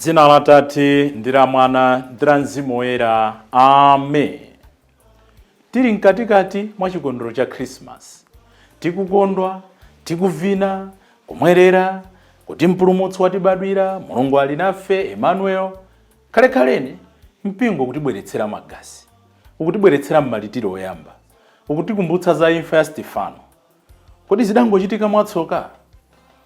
Dzina la Tate ndi la Mwana ndi la Mzimu Woyera. Amen. Tili mkatikati mwa chikondwerero cha Khrisimasi, tikukondwa, tikuvina, kumwerera kuti Mpulumutsi watibadwira, Mulungu ali nafe, Emmanuel. Kalekhaleni mpingo ukutibweretsera magazi, ukutibweretsera mmalitiro oyamba, ukutikumbutsa za imfa ya Stefano. Kodi zidangochitika mwatsoka?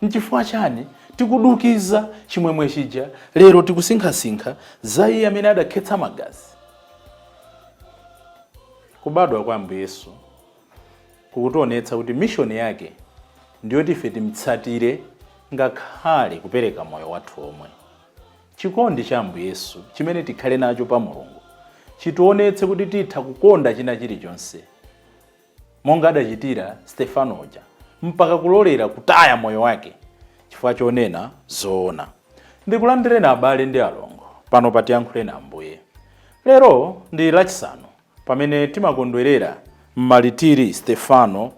Nchifukwa chani tikudukiza chimwemwe chija lero tikusinkhasinkha za iye amene adakhetsa magazi? Kubadwa kwa Ambuye Yesu kukutionetsa kuti mishoni yake ndiyoti ife timtsatire ngakhale kupereka moyo wathu omwe. Chikondi cha Ambuye Yesu chimene tikhale nacho pa Mulungu chitionetse kuti titha kukonda china chilichonse monga adachitira Stefano uja, mpaka kulolera kutaya moyo wake chifukwa chonena zoona. Ndikulandireni abale ndi alongo pano pa Tiyankhuleni Ambuye. Lero ndi Lachisanu pamene timakondwerera mmalitiri Stefano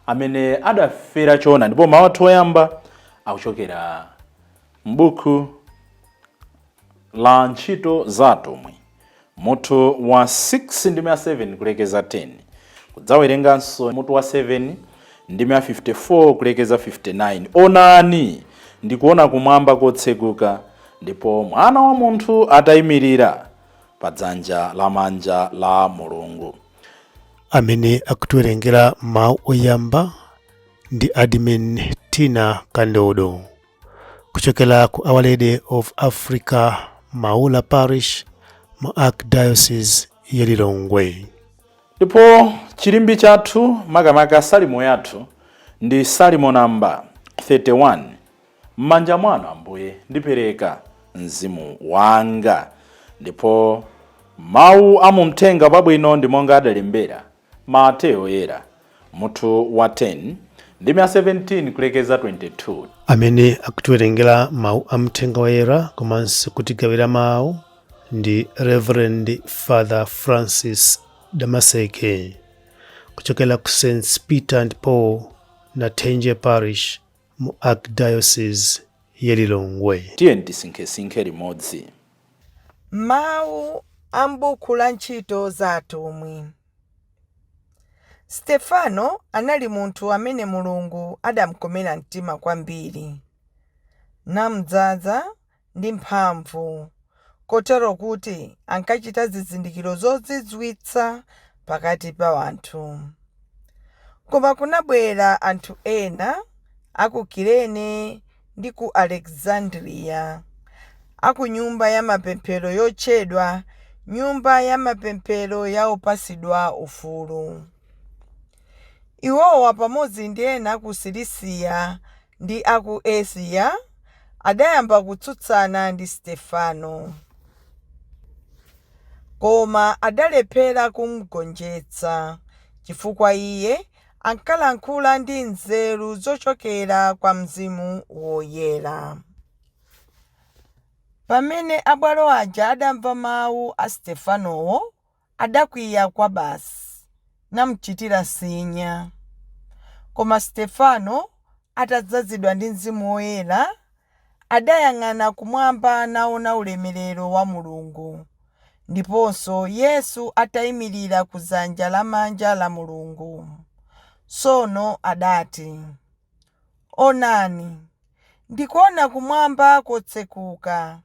amene adafera choona, ndipo mawu athu oyamba akuchokera m'buku la Ntchito za Atumwi mutu wa 6 ndime ya 7 kulekeza 10, kudzawerenganso mutu wa 7 ndime ya 54 kulekeza 59. Onani, ndikuona kumwamba kotseguka, ndipo Mwana wa munthu atayimirira pa dzanja lamanja la Mulungu. Amene akutiwerengera mawu oyamba ndi Admin Tina Kandodo kuchokera ku Our Lady of Africa Maula Parish mu Archdiocese ya Lilongwe. Ndipo chilimbi chathu, makamaka salimo yathu, ndi salimo namba 31: "M'manja mwanu, Ambuye, ndipereka mzimu wanga." Ndipo mawu a mumthenga pabwino ndi monga adalembera Mateyo Oyera mutu wa 10 ndime ya 17 kulekeza 22. Amene akutiwerengera mawu a mthenga woyera komanso kutigawira mawu ndi Reverend Father Francis Damaseke kuchokera ku St Peter and Paul Nathenje Parish mu Archdiocese ya Lilongwe. Tiye tisinkhesinkhe limodzi. Mawu a m'buku la Ntchito za Atumwi. Stefano anali munthu amene Mulungu adamkomera mtima kwambiri, namdzaza ndi mphamvu, kotero kuti ankachita zizindikiro zozizwitsa pakati pa anthu. Koma kunabwera anthu ena a ku Kirene ndi ku Alekisandriya, a ku nyumba ya mapemphero yotchedwa Nyumba ya Mapemphero ya Opatsidwa Ufulu. Iwowa pamodzi ndi ena a ku Silisiya ndi a ku Asiya adayamba kutsutsana ndi Stefano. Koma adalephera kumgonjetsa, chifukwa iye ankalankhula ndi nzeru zochokera kwa Mzimu Woyera. Pamene abwalo aja adamva mawu a Stefanowo, adakwiya kwabasi, namchitira sinya. Koma Stefano, atadzazidwa ndi Mzimu Woyera, adayang'ana kumwamba naona ulemerero wa Mulungu, ndiponso Yesu ataimirira ku dzanja lamanja la Mulungu. Tsono adati, "Onani, ndikuona kumwamba kotsekuka,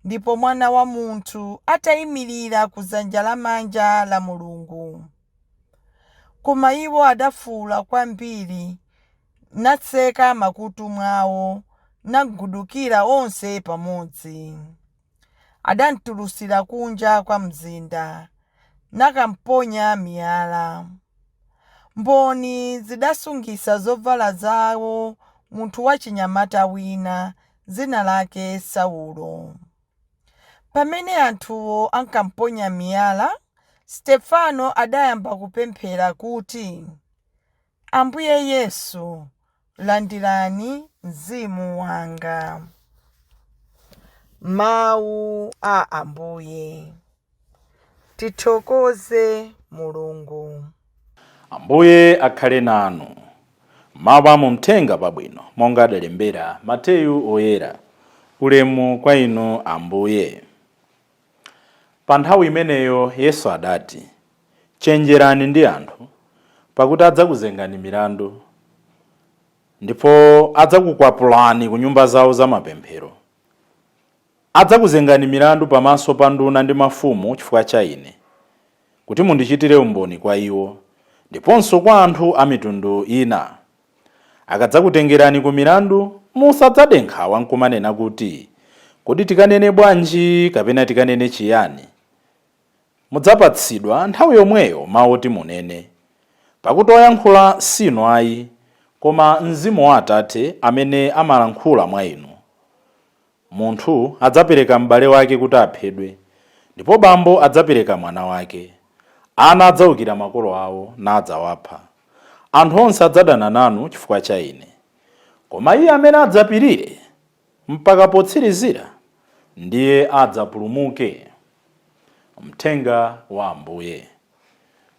ndipo Mwana wa Munthu ataimirira ku dzanja lamanja la Mulungu." Koma iwo adafuwula kwambiri, natseka makutu mwawo, nagudukira onse pamodzi. Adamtulutsira kunja kwa mzinda, nakamponya miyala. Mboni zidasungitsa zovala zawo munthu wachinyamata wina, dzina lake Saulo. Pamene anthuwo ankamponya miyala, Stefano adayamba kupemphera kuti, "Ambuye Yesu, landirani mzimu wanga." Mawu a Ambuye. Tithokoze Mulungu. Ambuye akhale nanu. Mawu a mumthenga pabwino monga adalembera Mateyu Oyera Ulemu kwa inu, Ambuye. Pa nthawi imeneyo Yesu adati, "Chenjerani ndi anthu, pakuti adzakuzengani milandu ndipo adzakukwapulani ku nyumba zawo zamapemphero. Adzakuzengani milandu pamaso pa nduna ndi mafumu chifukwa cha ine, kuti mundichitire umboni kwa iwo ndiponso kwa anthu a mitundu ina. Akadzakutengerani ku milandu, musadzade nkhawa nkumanena kuti, 'Kodi tikanene bwanji kapena tikanene chiyani?' Mudzapatsidwa nthawi yomweyo mawu oti munene, pakuti oyankhula sinu ayi, koma Mzimu wa Atate amene amalankhula mwa inu. Munthu adzapereka m'bale wake kuti aphedwe, ndipo bambo adzapereka mwana wake. Ana adzawukira makolo awo nadzawapha. Anthu onse adzadana nanu chifukwa cha ine, koma iye amene adzapirire mpaka potsirizira ndiye adzapulumuke." Mthenga wa Ambuye.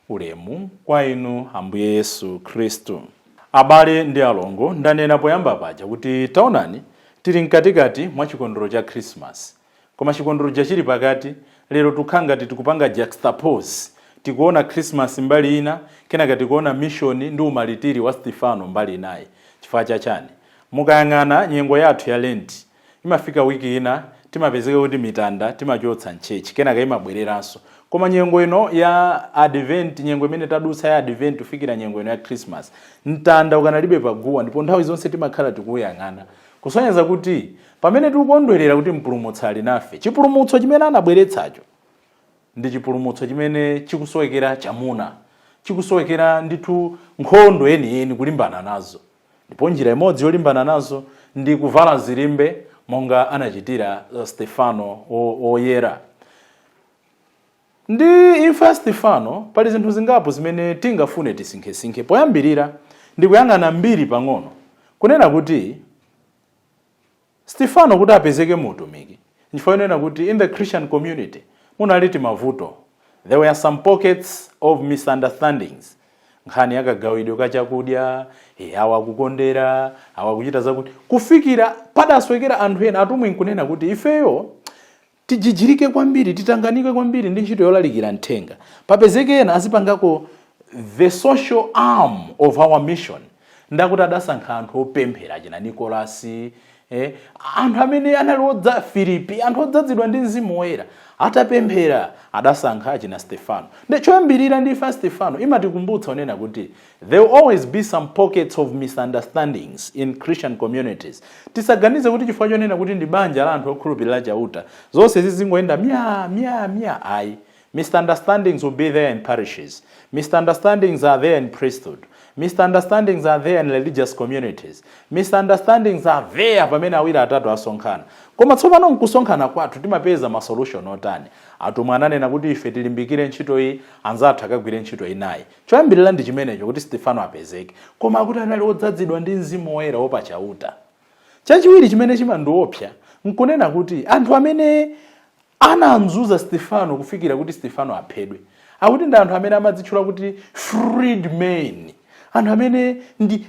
Ulemu kwa inu, Ambuye Yesu Khristu. Abale ndi alongo, ndanena poyamba paja kuti taonani, tili mkatikati mwa chikondwerero cha Khrisimasi, koma chikondwerero chili pakati. Lero tukhala ngati tikupanga juxtapose: tikuona Khrisimasi mbali ina, kenaka tikuona mission ndi umalitiri wa Stefano mbali inayi. Chifukwa chachani? Mukayang'ana nyengo yathu ya Lent, imafika wiki ina timapezeka kuti mitanda timachotsa m'church, kenaka imabwereranso. Koma nyengo ino ya Advent, nyengo imene tadutsa ya Advent kufikira nyengo ino ya Christmas, mtanda ukanalibe paguwa, ndipo nthawi zonse timakhala tikuyang'ana, kusonyeza kuti pamene tikukondwerera kuti Mpulumutsi ali nafe, chipulumutso chimene anabweretsacho ndi chipulumutso chimene chikusowekera chamuna, chikusowekera ndithu nkhondo yeniyeni kulimbana nazo. Ndipo njira imodzi yolimbana nazo ndi kuvala zilimbe, monga anachitira Stefano woyera. Ndi imfa ya Stefano, pali zinthu zingapo zimene tingafune tisinkhesinkhe. Poyambirira, ndikuyang'ana mbiri pang'ono, kunena kuti Stefano kuti apezeke mu utumiki, nchifukwa yonena kuti in the Christian community munali timavuto. There were some pockets of misunderstandings, nkhani yakagawidwe ka chakudya, awa akukondera, awa akuchita zakuti, kufikira padaswekera anthu ena, atumwi nkunena kuti ifeyo tijijirike kwambiri, titanganike kwambiri ndi ntchito yolalikira mthenga, papezeke ena azipangako the social arm of our mission. Ndakuti adasankha anthu opemphera, achina Nikolasi, anthu amene anali odza Filipi, anthu odzazidwa ndi Mzimu Woyera. Atapemphera, adasankha achina Stefano. Ndi choyambirira, ndi imfa Stefano imatikumbutsa onena kuti there will always be some pockets of misunderstandings in Christian communities. Tisaganize kuti chifukwa chonena kuti ndi banja la anthu okhulupirira Chauta, zonse zizingoyenda mya mya mya. Ayi. Misunderstandings will be there in parishes. Misunderstandings are there in priesthood. Misunderstandings are there in religious communities. Misunderstandings are there pamene awiri atatu asonkhana. Koma tsopano nkusonkhana kwathu timapeza ma solution otani? Atumwi ananena kuti ife tilimbikire ntchito iyi, anzathu akagwire ntchito inayi. Choyambirira ndi chimenecho, kuti Stefano apezeke. Koma akuti anali odzazidwa ndi Mzimu Woyera wopachauta. Chachiwiri chimene chimandiopsa nkunena kuti anthu amene anamzuza Stefano kufikira kuti Stefano aphedwe, akuti ndi anthu amene amadzitchula kuti freedmen, anthu amene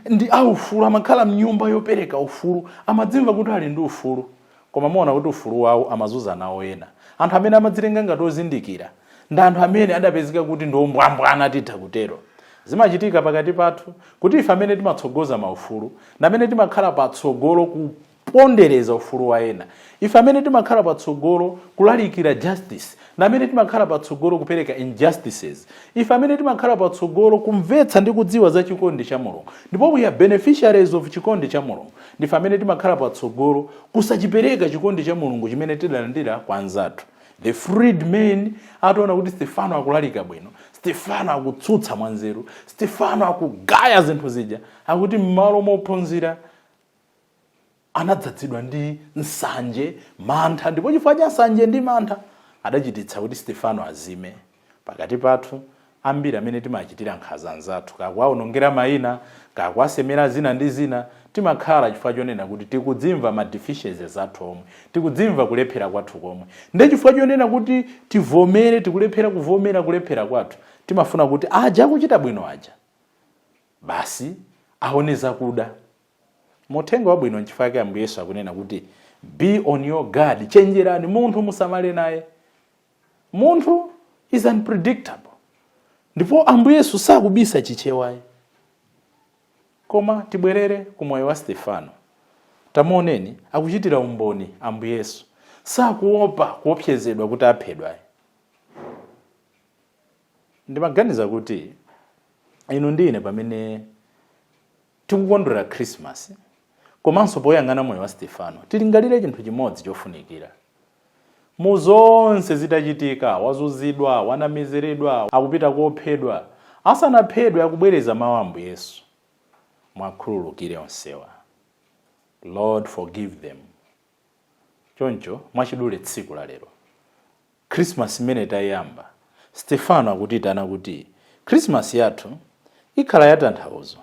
ndi aufulu, amakhala mnyumba yopereka ufulu, amadzimva kuti ali ndi ufulu, koma muona kuti ufulu wawo amazuza nawo ena. Anthu amene amadzitenga ngati ozindikira ndi anthu amene adapezeka kuti ndi ombwambwana, titha kutero. Zimachitika pakati pathu kuti ife amene timatsogoza maufulu ndi amene timakhala patsogolo kupondereza ufulu wa ena. Ife amene timakhala patsogolo kulalikira justice ndi amene timakhala patsogolo kupereka injustices. Ife amene timakhala patsogolo kumvetsa ndi kudziwa za chikondi cha Mulungu, ndipo we are beneficiaries of chikondi cha Mulungu, ndife amene timakhala patsogolo kusachipereka chikondi cha Mulungu chimene tidalandira kwa anzathu. The freedmen ataona kuti Stefano akulalika bwino, Stefano akutsutsa mwanzeru, Stefano akugaya zinthu zija, akuti m'malo mophunzira anadzazidwa ndi nsanje, mantha, ndipo chifukwa cha nsanje ndi mantha adachititsa kuti Stefano azime. Pakati pathu ambiri amene timachitira nkhanza anzathu, kakuwaonongera mayina, kakuwasemera zina ndi zina, timakhala chifukwa chonena kuti tikudzimva ma deficiencies athu omwe, tikudzimva kulephera kwathu komwe. Ndi chifukwa chonena kuti tivomere, tikulephera kuvomera kulephera kwathu, timafuna kuti aja akuchita bwino aja basi aone zakuda. Muthenga wabwino, nchifukwa chake Ambuye Yesu akunena kuti Be on your guard. Chenjerani, munthu musamale naye. Munthu is unpredictable, ndipo Ambuye Yesu sakubisa Chichewayi. Koma tibwerere ku moyo wa Stefano. Tamuoneni akuchitira umboni Ambuye Yesu, sakuopa kuopsezedwa kuti aphedwa. Ndimaganiza kuti inu ndine, pamene tikukondwera Christmas komanso poyang'ana moyo wa Stefano, tilingalire chinthu chimodzi chofunikira. Mu zonse zitachitika, wazunzidwa, wanamiziridwa, akupita kophedwa, asanaphedwe akubwereza mawu a Ambuye Yesu, "Mwakhululukire onsewa." Lord, forgive them. Choncho mwachidule, tsiku la lero, Christmas imene tayamba, Stefano akutitana kuti Christmas yathu ikhala yatanthauzo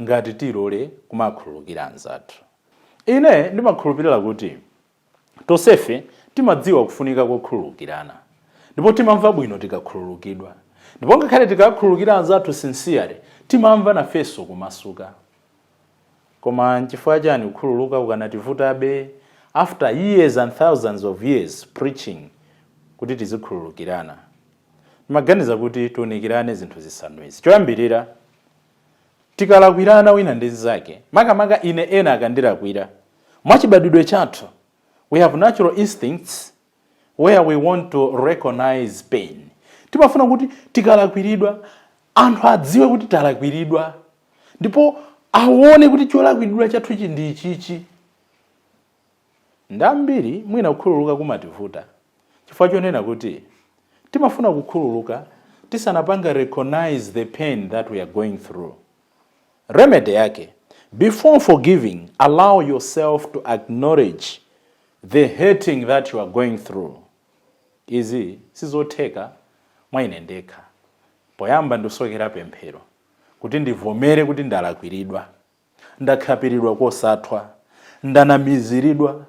ngati tilole kumakhululukira anzathu. Ine ndimakhulupirira kuti tonsefe timadziwa kufunika kokhululukirana, ndipo timamva bwino tikakhululukidwa, ndipo ngakhale tikakhululukira anzathu sincerely, timamva nafenso kumasuka. Koma nchifukwa chani kukhululuka kukanativutabe after years and thousands of years preaching kuti tizikhululukirana? Ndimaganiza kuti tiunikirane zinthu zisanu izi. Choyambirira, tikalakwirana wina ndi nzake, makamaka ine ena akandilakwira, mwachibadwidwe chathu we have natural instincts where we want to recognize pain. Timafuna kuti tikalakwiridwa, anthu adziwe kuti talakwiridwa, ndipo aone kuti cholakwiridwa chathuchi ndi ichichi. Ndambiri mwina kukhululuka kumativuta chifukwa chonena kuti timafuna kukhululuka tisanapanga recognize the pain that we are going through. Remedy yake: before forgiving, allow yourself to acknowledge the hurting that you are going through. Izi sizotheka mwa ine ndekha. Poyamba ndisokera pemphero kuti ndivomere kuti ndalakwiridwa, ndakhapiridwa kosathwa, ndanamiziridwa,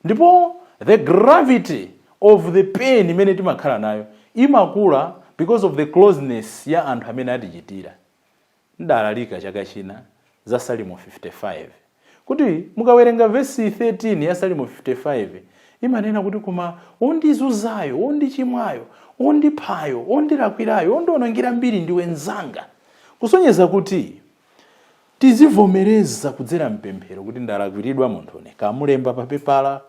ndipo the gravity of the pain imene timakhala nayo imakula because of the closeness ya anthu amene atichitira. Ndalalika chaka china za Salimo 55, kuti mukawerenga vesi 13 ya Salimo 55, imanena kuti, "Koma wondizunzayo, wondichimwayo, wondiphayo, wondilakwirayo, wondionongera mbiri ndiwe mnzanga." Kusonyeza kuti tizivomereza kudzera mpemphero kuti ndalakwiridwa munthune, kamulemba pa pepala,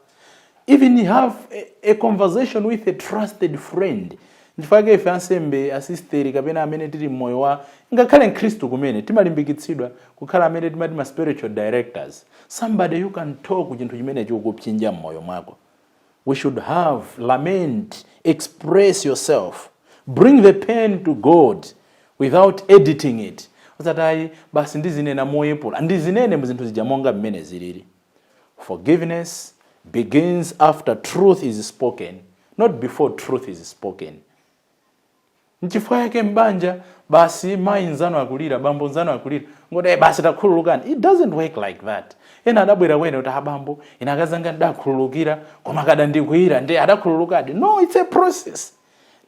even have a conversation with a trusted friend. Nchifukwa ife ansembe, asisteri, kapena amene tili mmoyo wa ngakhale mkhristu kumene, timalimbikitsidwa kukhala amene timati ma spiritual directors, somebody you can talk chinthu chimene chikukupsinja mmoyo mwako. We should have lament, express yourself, bring the pain to God without editing it. Osati, "Ayi basi, ndizinena moyepula, ndizinene muzinthu zija monga mmene zilili." Forgiveness begins after truth is spoken, not before truth is spoken. Nchifukwa yake mbanja basi mayi nzanu akulira, bambo nzanu akulira, ngoti, "Eh, basi takhululukani." It doesn't work like that. Ena adabwera kwene kuti, "Abambo, ine akazanga ndakhululukira, koma kadandikwira." Ndi adakhululukadi? No, it's a process.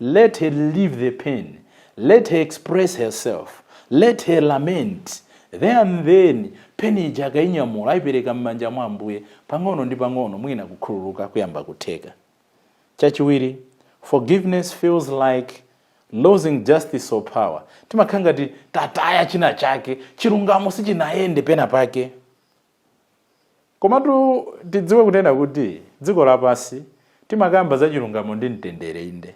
Let her leave the pain, let her express herself, let her lament. There and then, pain ija akayinyamula, ayipereka m'manja mwa Ambuye, pang'ono ndi pang'ono mwina kukhululuka kuyamba kutheka. Chachiwiri, forgiveness feels like losing justice or power. Timakhala ngati tataya china chake, chilungamo sichinayende pena pake. Komatu tidziwe kunena kuti dziko lapansi timakamba za chilungamo ndi mtendere, inde,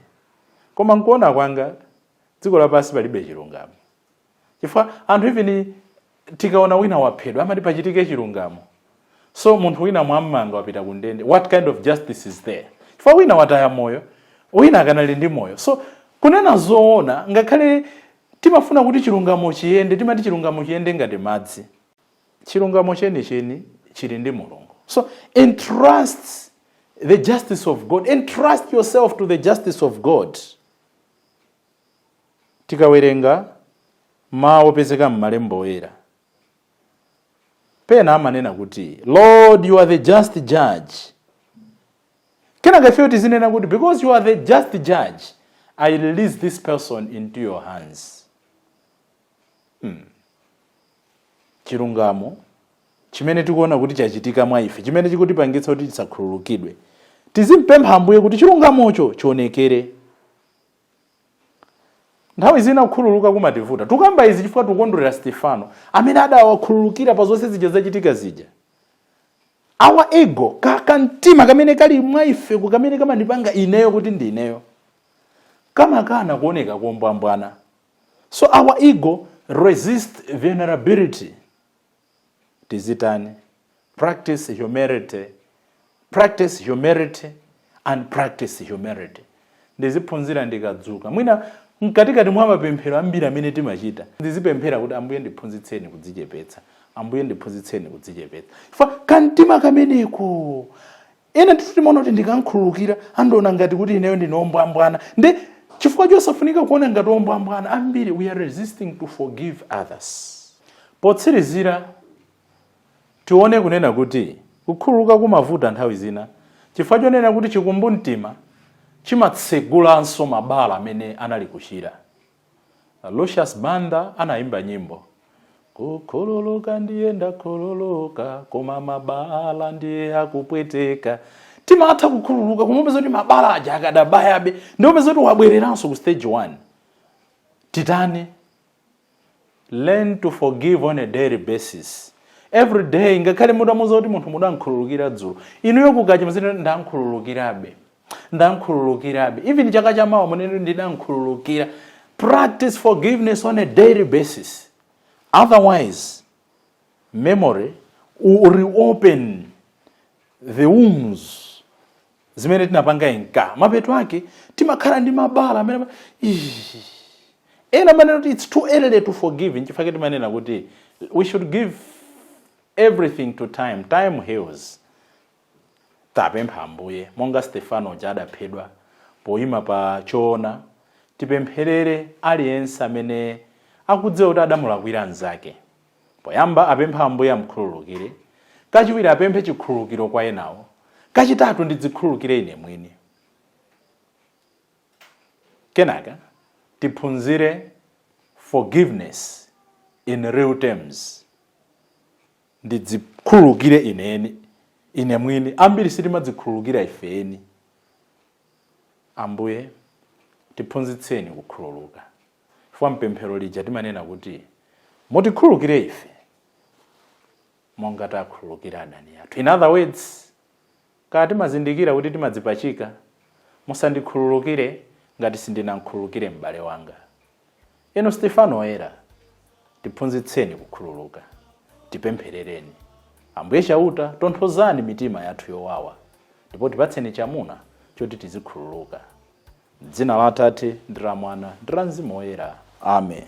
koma nkuona kwanga dziko lapansi palibe chilungamo, chifukwa anthu even tikaona wina waphedwa, amati pachitike chilungamo. So munthu wina mwammanga, wapita ku ndende, what kind of justice is there? Chifukwa wina wataya moyo, wina akanali ndi moyo. So kunena zoona, ngakhale timafuna kuti chilungamo chiyende, timati chilungamo chiyende ngati madzi, chilungamo chenicheni chili ndi Mulungu. So entrust the justice of God, entrust yourself to the justice of God. Tikawerenga mawu opezeka m'malemba oyera, pena amanena kuti, "Lord, you are the just judge." Kenaka ifeyo tizinena kuti, "Because you are the just judge, I release this person into your hands." Chilungamo Chimene tikuona kuti chachitika mwa ife, chimene chikutipangitsa kuti tisakhululukidwe, tizimpempha Ambuye kuti chilungamocho chionekere. Nthawi zina kukhululuka kumativuta. Tukamba izi chifukwa tikukondwerera Stefano amene adawakhululukira pa zonse zija zachitika zija. Our ego, kamtima kamene kali mwa ife, kamene kamandipanga ineyo kuti ndi ineyo, kamakana kuoneka kombwambwana. So our ego resist vulnerability. Tizitani? Practice humility, practice humility and practice humility. Ndiziphunzira ndikadzuka, mwina mkatikati mwa mapemphero ambiri amene timachita, ndizipemphera kuti, "Ambuye, ndiphunzitseni kudzichepetsa. Ambuye, ndiphunzitseni kudzichepetsa." Fa kamtima kameneko, ena ndithu timaona kuti ndikankhululukira andiona ngati kuti ineyo ndine ombwambwana. Nde chifukwa chosafunika kuona ngati ombwambwana, ambiri we are resisting to forgive others. Potsirizira, tione kunena kuti kukhululuka kumavuta nthawi zina chifukwa chonena kuti chikumbumtima chimatsegulanso mabala amene anali kuchira. Lucius Banda anayimba nyimbo, "Kukhululuka ndiye ndakhululuka, koma mabala ndiye akupweteka." Timatha kukhululuka, kumupeza kuti mabala aja akadabayabe, ndimupeza kuti wabwereranso ku stage 1. Titani? Learn to forgive on a daily basis, every day. Ngakhale mudamuza kuti munthu mudankhululukira dzulo, inuyo kukacha muziti, "Ndankhululukirabe, ndankhululukirabe." Even chaka chamawa munene, "Ndidankhululukira." Practice forgiveness on a daily basis, otherwise memory will reopen the wounds zimene tinapanga inka. Mapeto ake timakhala ndi mabala amene Ih. Ena amanena kuti it's too early to forgive. Nchifukwa timanena kuti we should give everything to time. Time heals. Tapempha Ambuye, monga Stefano uja adaphedwa poyima pa choona, tipempherere aliyense amene akudziwa kuti adamulakwira mnzake. Poyamba apempha Ambuye amkhululukire, kachiwiri apemphe chikhululukiro kwa enawo, kachitatu ndidzikhululukire ine mwini. Kenaka tiphunzire forgiveness in real terms: ndidzikhululukire ineni, ine mwini. Ambiri sitimadzikhululukira ifeni. Ambuye, tiphunzitseni kukhululuka, chifukwa mpemphero lija timanena kuti, "Mutikhululukire ife monga takhululukira adani athu." In other words, kaya timazindikira kuti timadzipachika, "Musandikhululukire ngati sindinamkhululukire m'bale wanga." Inu Stefano Oyera, tiphunzitseni kukhululuka. Tipempherereni. Ambuye Chauta, tonthozani mitima yathu yowawa, ndipo tipatseni chamuna choti tizikhululuka. Dzina la Atate ndi la Mwana ndi la Mzimu Woyera, amen.